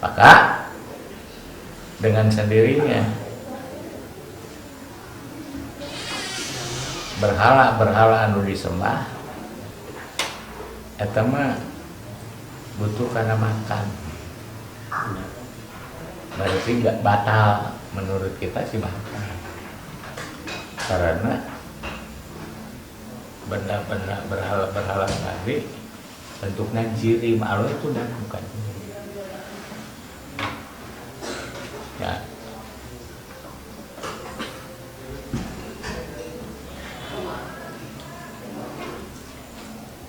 Maka dengan sendirinya berhala-berhala anu disembah eta mah butuh karena makan. Berarti nggak batal menurut kita sih batal. Karena benda-benda berhala-berhala tadi bentuknya jirim, Allah itu dan bukan jirim. Ya.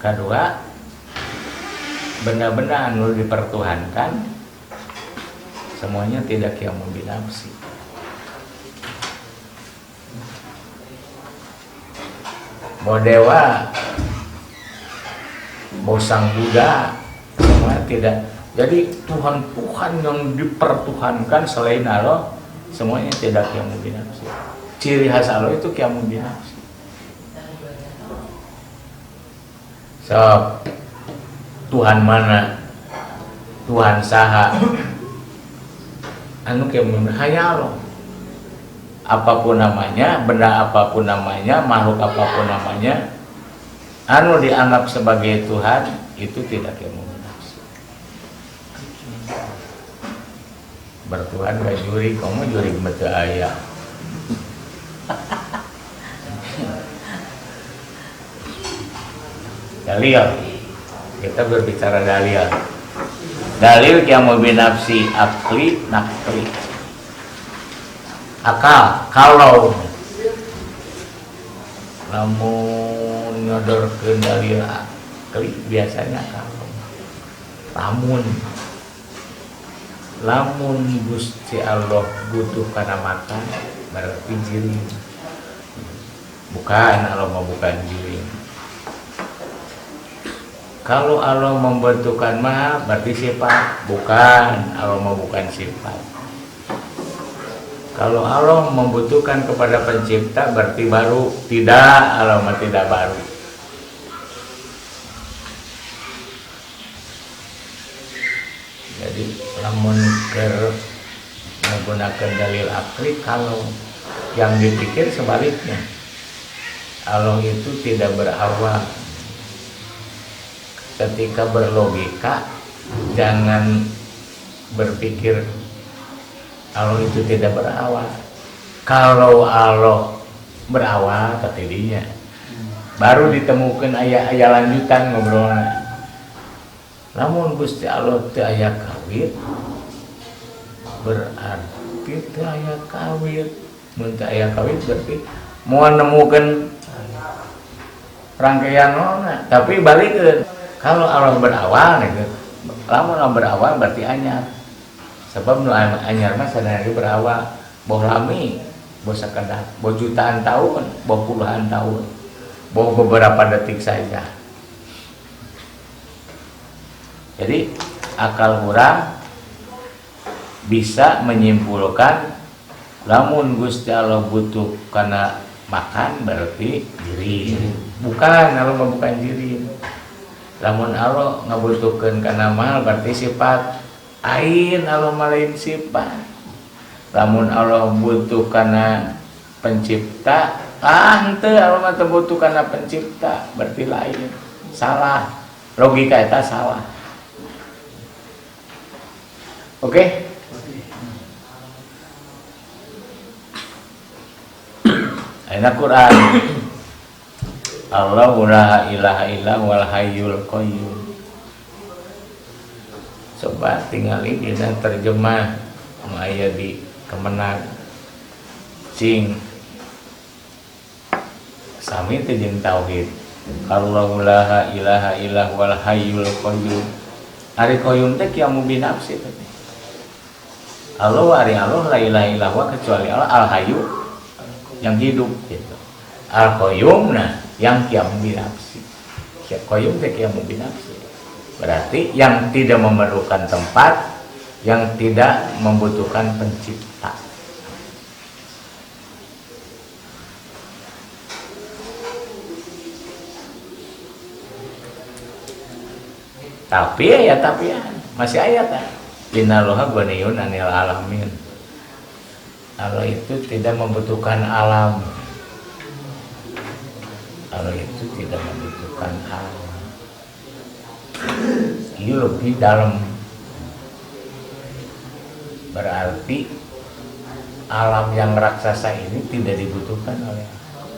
Kedua, benda-benda anu dipertuhankan semuanya tidak yang membinafsi. Mau dewa, mau sang Buddha, semua tidak. Jadi Tuhan-Tuhan yang dipertuhankan selain Allah, semuanya tidak yang membinafsi. Ciri khas Allah itu yang membinafsi. So, Tuhan mana? Tuhan saha? Anu kiamun hanya Allah. Apapun namanya, benda apapun namanya, makhluk apapun namanya, anu dianggap sebagai Tuhan itu tidak kiamun nafsu. Bertuhan gak juri, kamu juri mata ayah. Dalil, kita berbicara dalil. Dalil yang binafsi akli nakli. Akal kalau lamun nyodorkeun dalil akli biasanya kalau lamun lamun Gusti Allah butuh kana makan berarti jirim. Bukan Allah mau bukan jirim. Kalau Allah membutuhkan maha berarti sifat, bukan Allah mau bukan sifat. Kalau Allah membutuhkan kepada pencipta berarti baru, tidak, Allah mah tidak baru. Jadi lamun keur menggunakan dalil akli kalau yang dipikir sebaliknya. Allah itu tidak berawal. Ketika berlogika jangan berpikir Allah itu tidak berawal. Kalau Allah berawal tadinya baru ditemukan ayat-ayat lanjutan ngobrolna. Namun Gusti Allah teu aya kawit berarti teu aya kawit. Mun teu aya kawit berarti moal nemukeun rangkaian nona, tapi balikeun. Kalau Allah berawal gitu, lamun Allah berawal berarti anyar. Sebab nu anyar mah sadaya berawal, boh lami, boh sakedap, boh jutaan tahun, boh puluhan tahun, boh beberapa detik saja. Jadi akal urang bisa menyimpulkan lamun Gusti Allah butuh karena makan berarti diri. Bukan, Allah mah bukan diri. Lamun Allah ngabutuhkeun kana mahal berarti sifat. Ain Allah mah lain sifat. Lamun Allah butuh kana pencipta, henteu Allah mah teu butuh kana pencipta, berarti lain. Salah. Logika eta salah. Oke? Ayeuna Quran. Allahu la ilaha illa huwal hayyul qayyum. Coba tingali dina terjemah nu aya di Kemenag. Cing sami teh jeung tauhid. Allahu la ilaha illa huwal hayyul qayyum. Ari qayyum teh kiamu binafsi teh. Allah ari Allah la ilaha illa huwa kecuali Allah al hayyu yang hidup gitu. Al qayyum nah yang kiamu binafsi. Qayyum teh kiamu binafsi. Berarti yang tidak memerlukan tempat, yang tidak membutuhkan pencipta. Tapi ya tapi ya, masih ayat ya. Innallaha ghaniyun 'anil alamin. Allah itu tidak membutuhkan alam. Allah itu tidak membutuhkan alam. Ini lebih dalam. Berarti alam yang raksasa ini tidak dibutuhkan oleh Allah.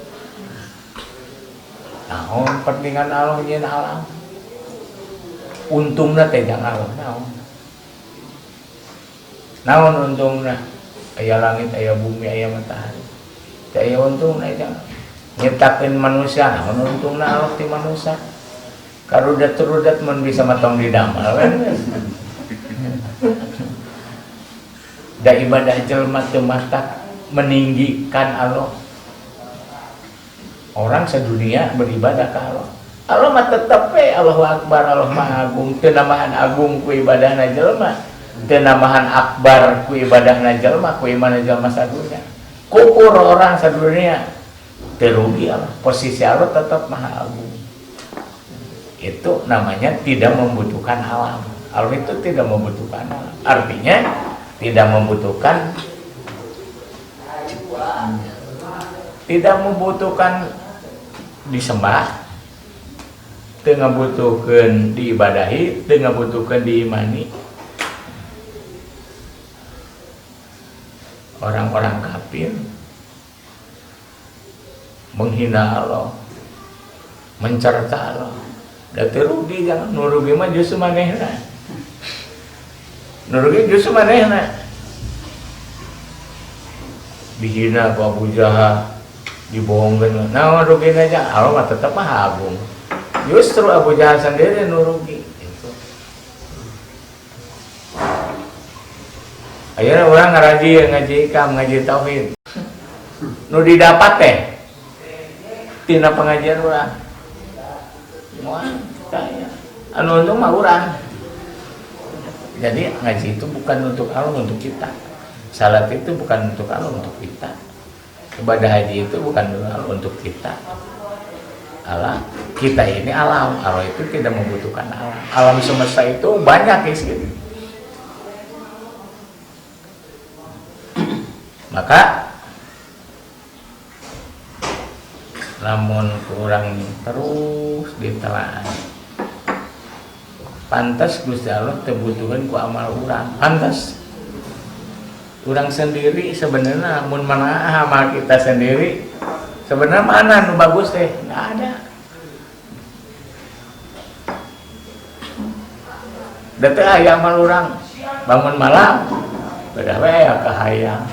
Naon pentingan Allah nyeun alam? Untungna teh jang Allah naon? Naon untungna? Aya langit, aya bumi, aya matahari. Teu aya untungna jang. Nyiptakeun manusia, naon untungna Allah ti manusia? Karudat-rudat mun bisa matong di damal kan. Da ibadah jelema teu matak meninggikan Allah. Orang sedunia beribadah ka Allah. Allah mah tetep we Allahu Akbar, Allah Maha Agung. Teu namahan agung ku ibadahna jelema, teu namahan akbar ku ibadahna jelema, ku imanna jelema sadunia. Kukur orang sadunia teu rugi Allah. Posisi Allah tetap Maha Agung. Itu namanya tidak membutuhkan alam. Allah itu tidak membutuhkan alam. Artinya tidak membutuhkan tidak membutuhkan disembah, teu ngabutuhkeun diibadahi, teu ngabutuhkeun diimani. Orang-orang kafir menghina Allah, mencerca Allah. Da teu rugi, jangan nu rugi mah justru manehna. Nu rugi justru manehna. Dihina ku Abu Jahal, dibohongkeun. Naon rugina aja? Allah mah tetep Maha Agung. Justru Abu Jahal sendiri nu rugi. Itu. Ayeuna urang ngaraji, ngaji hikam, ngaji tauhid. Nu didapat teh tina pengajian urang. Moal saya. Anu untung mah urang. Jadi ngaji itu bukan untuk Allah, untuk kita. Salat itu bukan untuk Allah, untuk kita. Ibadah haji itu bukan untuk Allah, untuk kita. Allah, kita ini alam. Allah itu tidak membutuhkan alam. Alam semesta itu banyak ya segitu. Maka lamun kurang terus ditelaah, pantas Gusti Allah terbutuhkan ku amal urang. Pantas urang sendiri sebenarnya mun mana amal kita sendiri sebenarnya mana nu bagus teh nggak ada. Da teu aya amal urang bangun malam beda we aya kahayang.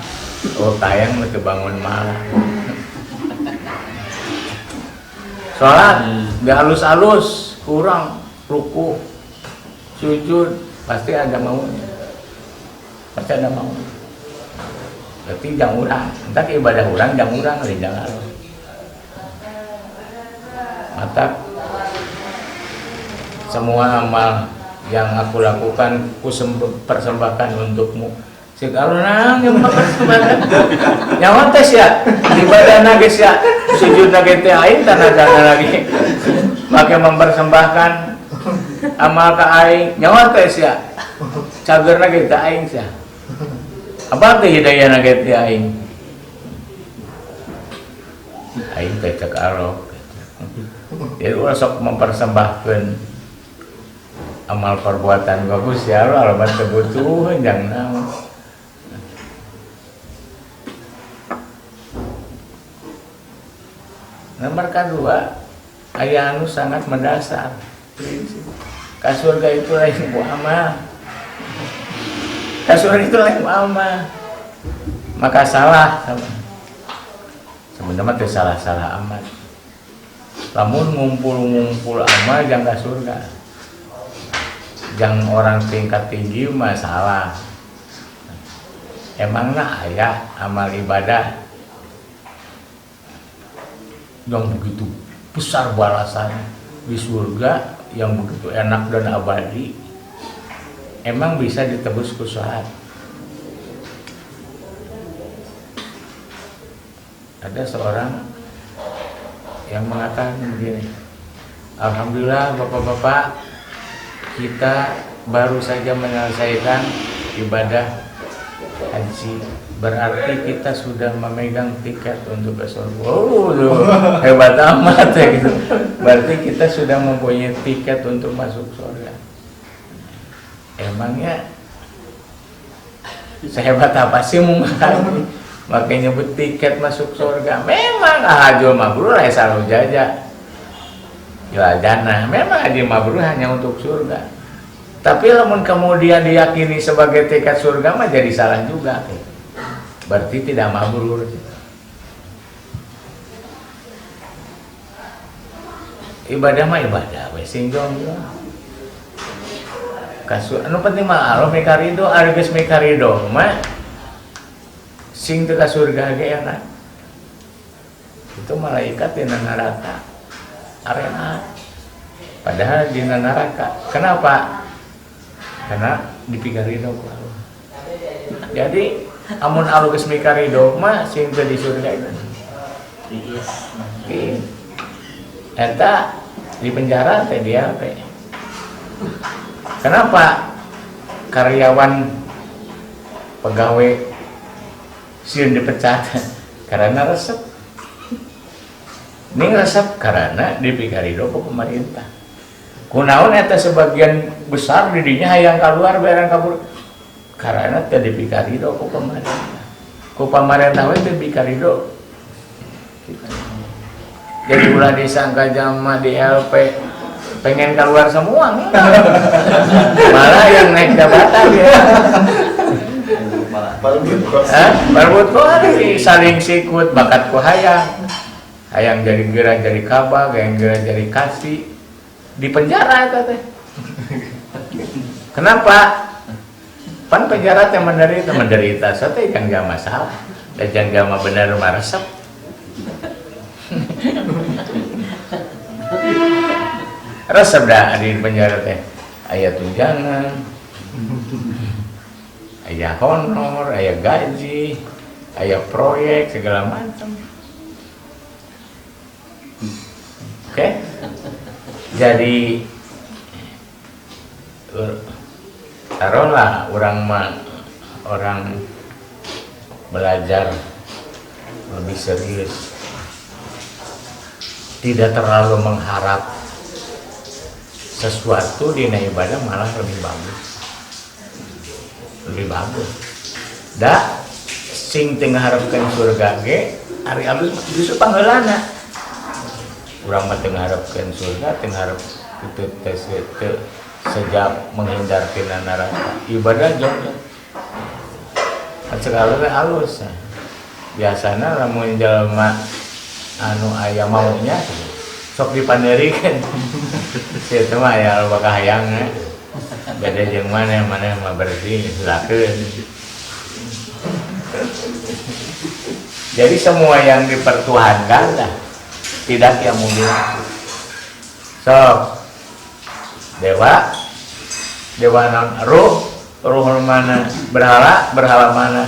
Oh kahayang mah teu bangun malam. Salat nggak halus-halus, kurang ruku, sujud, pasti ada maunya. Pasti ada maunya. Berarti jang urang, entar ibadah urang jang urang lain jang Allah. Mata semua amal yang aku lakukan ku persembahkan untukmu. Cik Allah nang yang mempersembahkan. Nyawa teh sia, ibadah na geus sia, sujud na ge teh aing tanah lagi. Make mempersembahkan amal ka aing, nyawa teh sia. Cagerna ge teh aing sia. Apa teh hidayah na ge teh aing? Aing teh cek Allah. Jadi urang sok mempersembahkan amal perbuatan bagus ya Allah, Allah mah teu butuh jang naon. Nomor kedua, aya anu sangat mendasar. Ka surga itu lain ku amal. Ka surga itu lain ku amal. Maka salah sama. Sebenarnya teh salah-salah amat. Lamun ngumpul-ngumpul amal jang ka surga. Jang orang tingkat tinggi mah salah. Emangna aya amal ibadah yang begitu besar balasannya di surga, yang begitu enak dan abadi, emang bisa ditebus ku sholat? Ada seorang yang mengatakan begini, Alhamdulillah bapak-bapak, kita baru saja menyelesaikan ibadah haji, berarti kita sudah memegang tiket untuk ke surga. Oh, hebat amat ya gitu. Berarti kita sudah mempunyai tiket untuk masuk surga. Emangnya sehebat apa sih mungkin makanya nyebut tiket masuk surga? Memang haji mabrur ya selalu jaja ya jannah. Memang haji mabrur hanya untuk surga. Tapi lamun kemudian diyakini sebagai tiket surga mah jadi salah juga. Berarti tidak mabrur. Ibadah mah ibadah we sing jong. Kasu anu penting mah Allah mikarido, ari geus mikarido mah sing teu ka surga ge enak. Itu malaikat dina neraka arena. Padahal dina neraka. Kenapa? Karena dipikarido ku Allah. Jadi amun Allah geus mikarido mah sing teu di surga itu. Eta di penjara teh dia teh. Kenapa karyawan pegawai sieun dipecat? Karena resep. Ini resep karena dipikarido ku pemerintah. Kunaon eta sebagian besar didinya hayang keluar barang kabur karena teu dipikarido ku pemerintah. Ku pemerintah we teu dipikarido. Jadi ulah disangka jama di LP pengen keluar semua, malah yang naik jabatan ya. Barebut kursi, saling sikut, bakat ku hayang, hayang jadi geura jadi kabag, hayang geura jadi kasih, di penjara eta teh. Kenapa? Pan penjara teh menderita, menderita sate yang gak masalah, dan yang gak benar mah resep. Resep dah di penjara teh, aya tunjangan, aya honor, aya gaji, aya proyek segala macam. Oke, jadi taruhlah orang mah orang belajar lebih serius, tidak terlalu mengharap sesuatu di ibadah, malah lebih bagus, lebih bagus. Da sing teu ngaharepkeun surga ge ari alus justru pangheulana. Urang mah teu ngaharepkeun surga, teu ngarep teu teu sejak menghindar tina neraka. Ibadah jong. Kan segala we alus. Biasana lamun jelema anu aya maunya sok dipanderikeun. Si eta mah aya loba kahayangna. Beda jeung maneh, maneh mah berarti silakeun. Jadi semua yang dipertuhankan dah tidak yang mungkin. Sok dewa, dewa non ruh, ruh mana, berhala, berhala mana.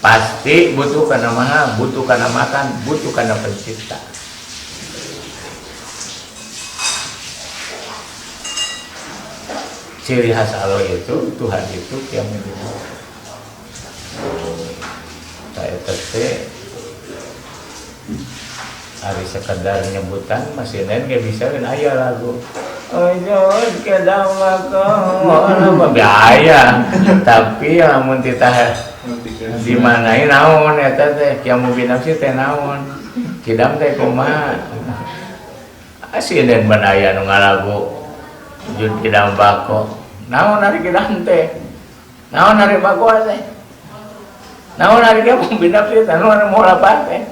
Pasti butuh karena maha, butuh karena makan, butuh karena pencipta. Ciri khas Allah itu, Tuhan itu yang menyebut. Saya tete hari sekedar nyebutan masih lain nggak bisa kan aya lagu. Ojo kedamako biaya, tapi lamun titah dimanai naon eta teh kiamu binafsi teh naon kidam teh kumaha asinen banaya nu ngalagu jud kidam bako naon ari kidam teh naon ari bako teh naon ari kiamu binafsi teh naon moal apa teh.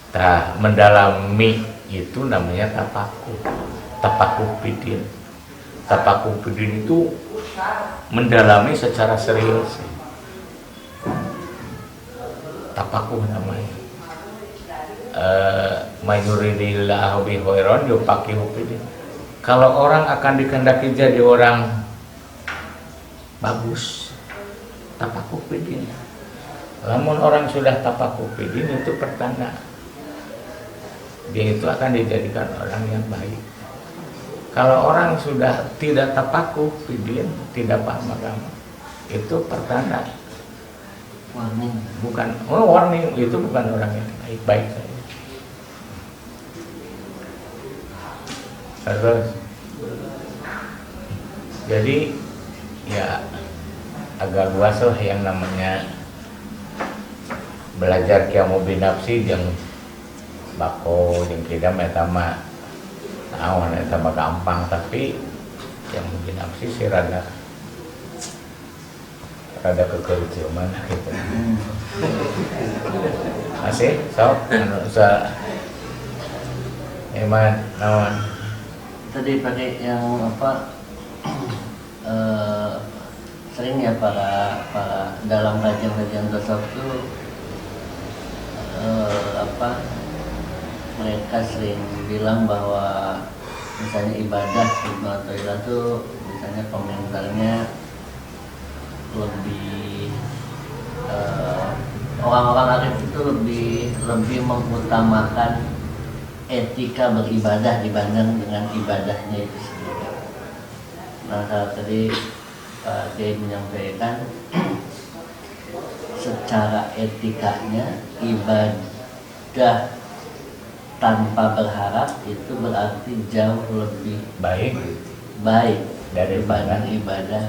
Tah mendalami itu namanya tapakuh, tapakuh bidin. Tapakuh bidin itu mendalami secara serius. Tapakuh namanya. Mayuridillahu bi khairan yufaqihu fiddin. Kalau orang akan dikehendaki jadi orang bagus, tapakuh fiddin. Lamun orang sudah tapakuh fiddin itu pertanda dia itu akan dijadikan orang yang baik. Kalau orang sudah tidak tafakuh fiddin, tidak paham agama, itu pertanda warning. Bukan, oh warning, itu bukan orang yang baik-baik saja. Terus, jadi ya agak luas lah yang namanya belajar qiyamu binafsi jeung bako jeung kidam eta mah naon eta mah gampang, tapi yang binafsi sih rada kekerucuman gitu. Masih sok anu sa iman naon tadi pakai yang apa sering ya para dalam kajian-kajian tasawuf itu apa mereka sering bilang bahwa misalnya ibadah atau itu misalnya komentarnya lebih orang-orang arif itu lebih mengutamakan etika beribadah dibanding dengan ibadahnya itu sendiri. Nah, kalau tadi Pak Kiai menyampaikan secara etikanya ibadah tanpa berharap itu berarti jauh lebih baik daripada ibadah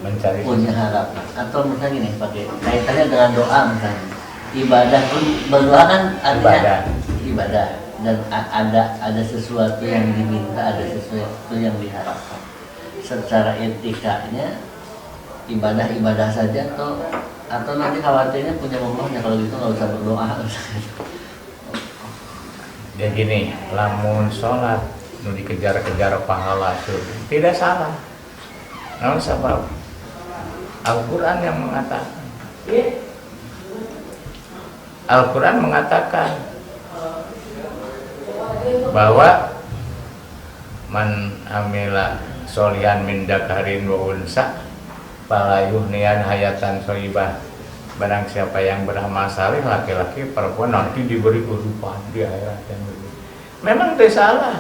mencari punya harapan. Atau misalnya gini, pakai kaitannya dengan doa misalnya. Ibadah pun berdoa kan artinya ibadah dan ada sesuatu yang diminta, ada sesuatu yang diharapkan. Secara etikanya ibadah-ibadah saja atau nanti khawatirnya punya ngomongnya kalau gitu nggak usah berdoa. Ya gini, lamun sholat nu dikejar-kejar pahala surga tidak salah. Namun sebab Al-Quran yang mengatakan, Al-Quran mengatakan bahwa man amila solihan min dakarin wa unsa falayuhniyan hayatan shoibah. Barang siapa yang beramal saleh laki-laki perempuan nanti diberi kehidupan di akhirat yang lebih. Memang tidak salah.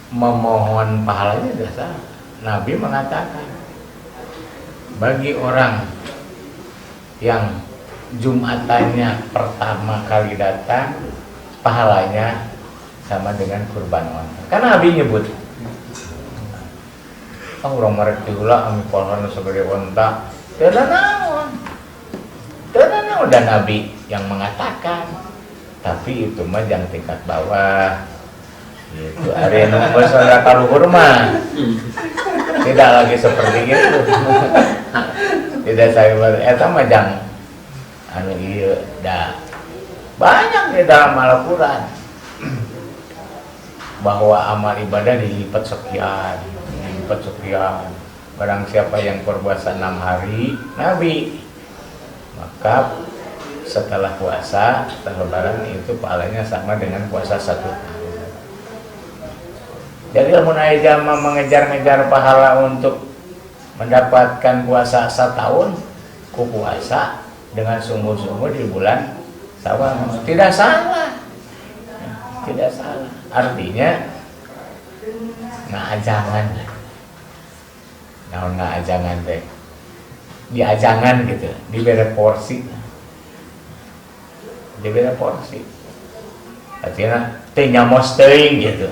Memohon pahalanya tidak salah. Nabi mengatakan bagi orang yang Jumatannya pertama kali datang pahalanya sama dengan kurban onta. Karena Nabi nyebut, oh, orang merek diulah ami pahalana segede onta. Teu naon. Teu naon dan Nabi yang mengatakan. Tapi itu mah yang tingkat bawah. Itu ari nu geus kaluhur mah tidak lagi seperti itu. Tidak saya eta mah jang anu ieu da banyak di dalam Al-Qur'an bahwa amal ibadah dilipat sekian, dilipat sekian. Barang siapa yang berpuasa 6 hari, Nabi, maka setelah puasa, setelah lebaran itu pahalanya sama dengan puasa 1 tahun. Jadi lamun aya jalma mengejar-ngejar pahala untuk mendapatkan puasa 1 tahun, ku puasa dengan sungguh-sungguh di bulan Syawal, tidak salah. Tidak salah. Artinya ngaajangan. Naon ngaajangan teh? Diajangan gitu, diberi porsi. Diberi porsi. Artinya teh nyamos teuing gitu.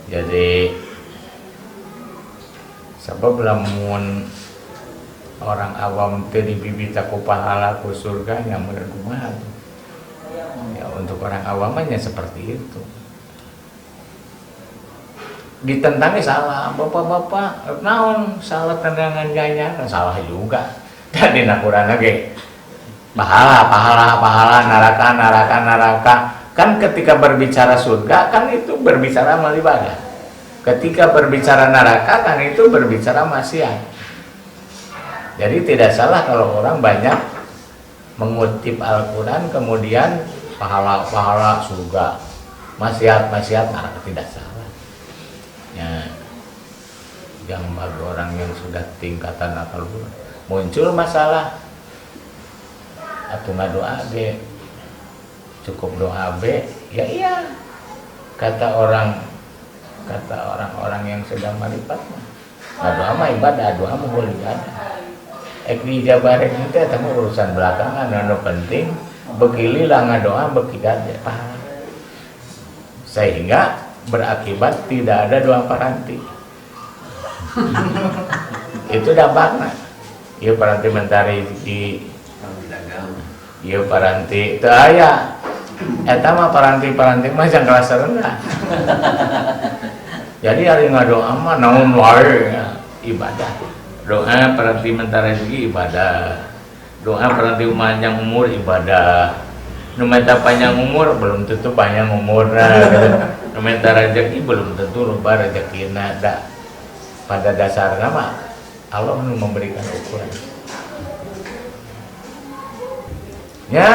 Jadi sebab lamun orang awam teu dibibita ku pahala ku surga nya mun kumaha. Ya untuk orang awamnya seperti itu. Ditentangnya salah, bapak-bapak naon salah tendangan ganjaran salah juga. Dan dina Quran ge pahala, pahala, pahala, neraka, neraka, neraka. Kan ketika berbicara surga kan itu berbicara amal ibadah. Ketika berbicara neraka kan itu berbicara maksiat. Jadi tidak salah kalau orang banyak mengutip Al-Quran kemudian pahala-pahala surga, maksiat-maksiat neraka, tidak salah. Ya, yang bagi orang yang sudah tingkatan akal muncul masalah Atuh ngadoa ge cukup doa B, ya iya. Kata orang-orang yang sedang marifat mah, ngadoa mah ibadah, doa mah boleh ibadah. Ek diijabah rek teh eta mah urusan belakangan, anu penting beuki lila ngadoa beuki gade pahala. Sehingga berakibat tidak ada doa paranti. Itu dampakna. Ieu paranti mentari di ieu paranti teu aya. Eta mah paranti-paranti mah jang kelas rendah. Jadi ari ngadoa mah naon wae ibadah. Doa paranti mentari rezeki ibadah. Doa paranti panjang umur ibadah. Nu minta panjang umur belum tentu panjang umurna gitu. Nu minta rezeki belum tentu loba rezekina. Da pada dasarnya mah Allah nu memberikan ukuran. Ya,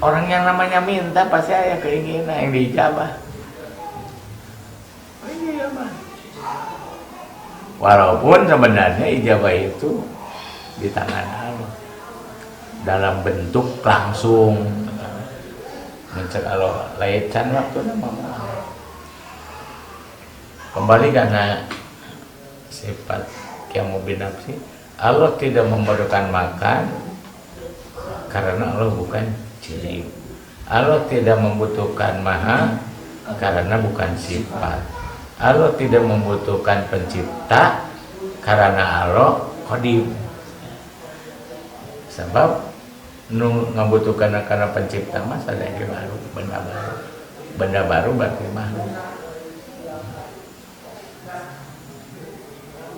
orang yang namanya minta pasti ada keinginan yang diijabah. Ijabah. Walaupun sebenarnya ijabah itu di tangan Allah dalam bentuk langsung. Mencek Allah lain waktu nama. Kembali karena sifat yang binafsi, Allah tidak memerlukan makan karena Allah bukan ciri. Allah tidak membutuhkan maha karena bukan sifat. Allah tidak membutuhkan pencipta karena Allah qadim. Sebab nu ngabutuhkan karena pencipta mah sadaya baru, benda baru. Benda baru berarti makhluk.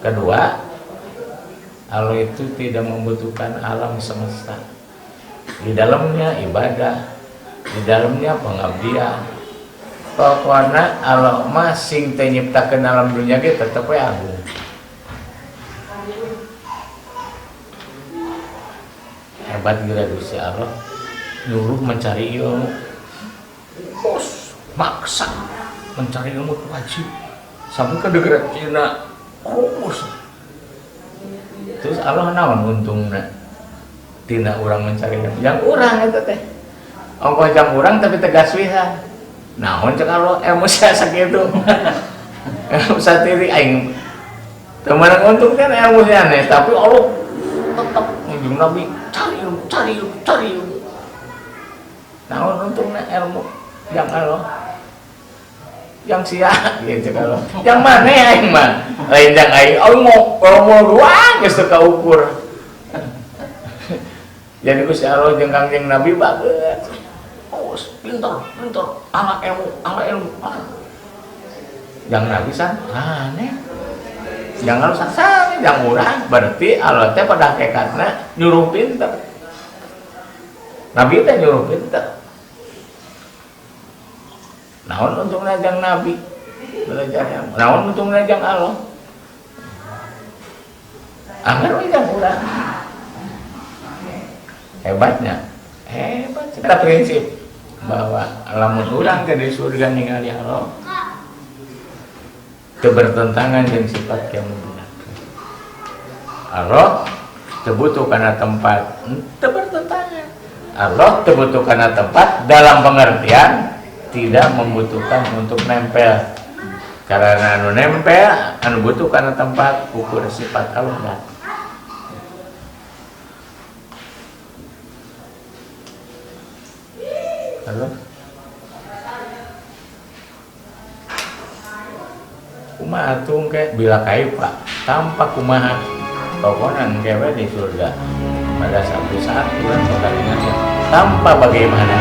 Kedua, Allah itu tidak membutuhkan alam semesta. Di dalamnya ibadah, di dalamnya pengabdian. Pokoknya Allah mah sing teh nyiptakeun alam dunia ge tetep we agung. Hebat gila Gusti Allah nyuruh mencari ilmu. Bos, maksa mencari ilmu wajib. Sampai ke negeri Cina. Bos. Terus Allah naon untungna? Tina urang mencari ilmu. Yang urang eta teh. Ongkoh jang urang tapi tegas wiha. Naon cek Allah ilmu sia sakitu. Ilmu satiri aing teu meunang untung kan ilmu sia aneh, tapi Allah tetap njung Nabi cari ilmu, cari ilmu, cari ilmu. Naon untungna ilmu yang Allah. Yang sia gitu kalau. Yang mana aing mah? Lain yang aing mau ruang geus teu kaukur. Jadi Gusti Allah jeung Kangjeng Nabi bagus. Oh, pinter, pinter, anak ilmu, anak ilmu. Yang Nabi san aneh. Yang Allah san, yang urang berarti Allah teh pada hakikatna nyuruh pinter. Nabi teh nyuruh pinter. Naon untungna jang Nabi belajar ilmu. Naon untungna jang Allah. Anggar we jang urang. Hebatnya, hebat. Kita prinsip bahwa lamun urang ke di surga ningali Allah teu bertentangan jeung sifat yang mulia. Allah teu butuh kana tempat, teu bertentangan. Allah teu butuh kana tempat dalam pengertian tidak membutuhkan untuk nempel. Karena anu nempel, anu butuh kana tempat ukur sifat Allah. Halo? Kumaha atuh ke bila kaifa tanpa kumaha pokona engke we di surga pada satu saat urang bakal ingat tanpa bagaimana.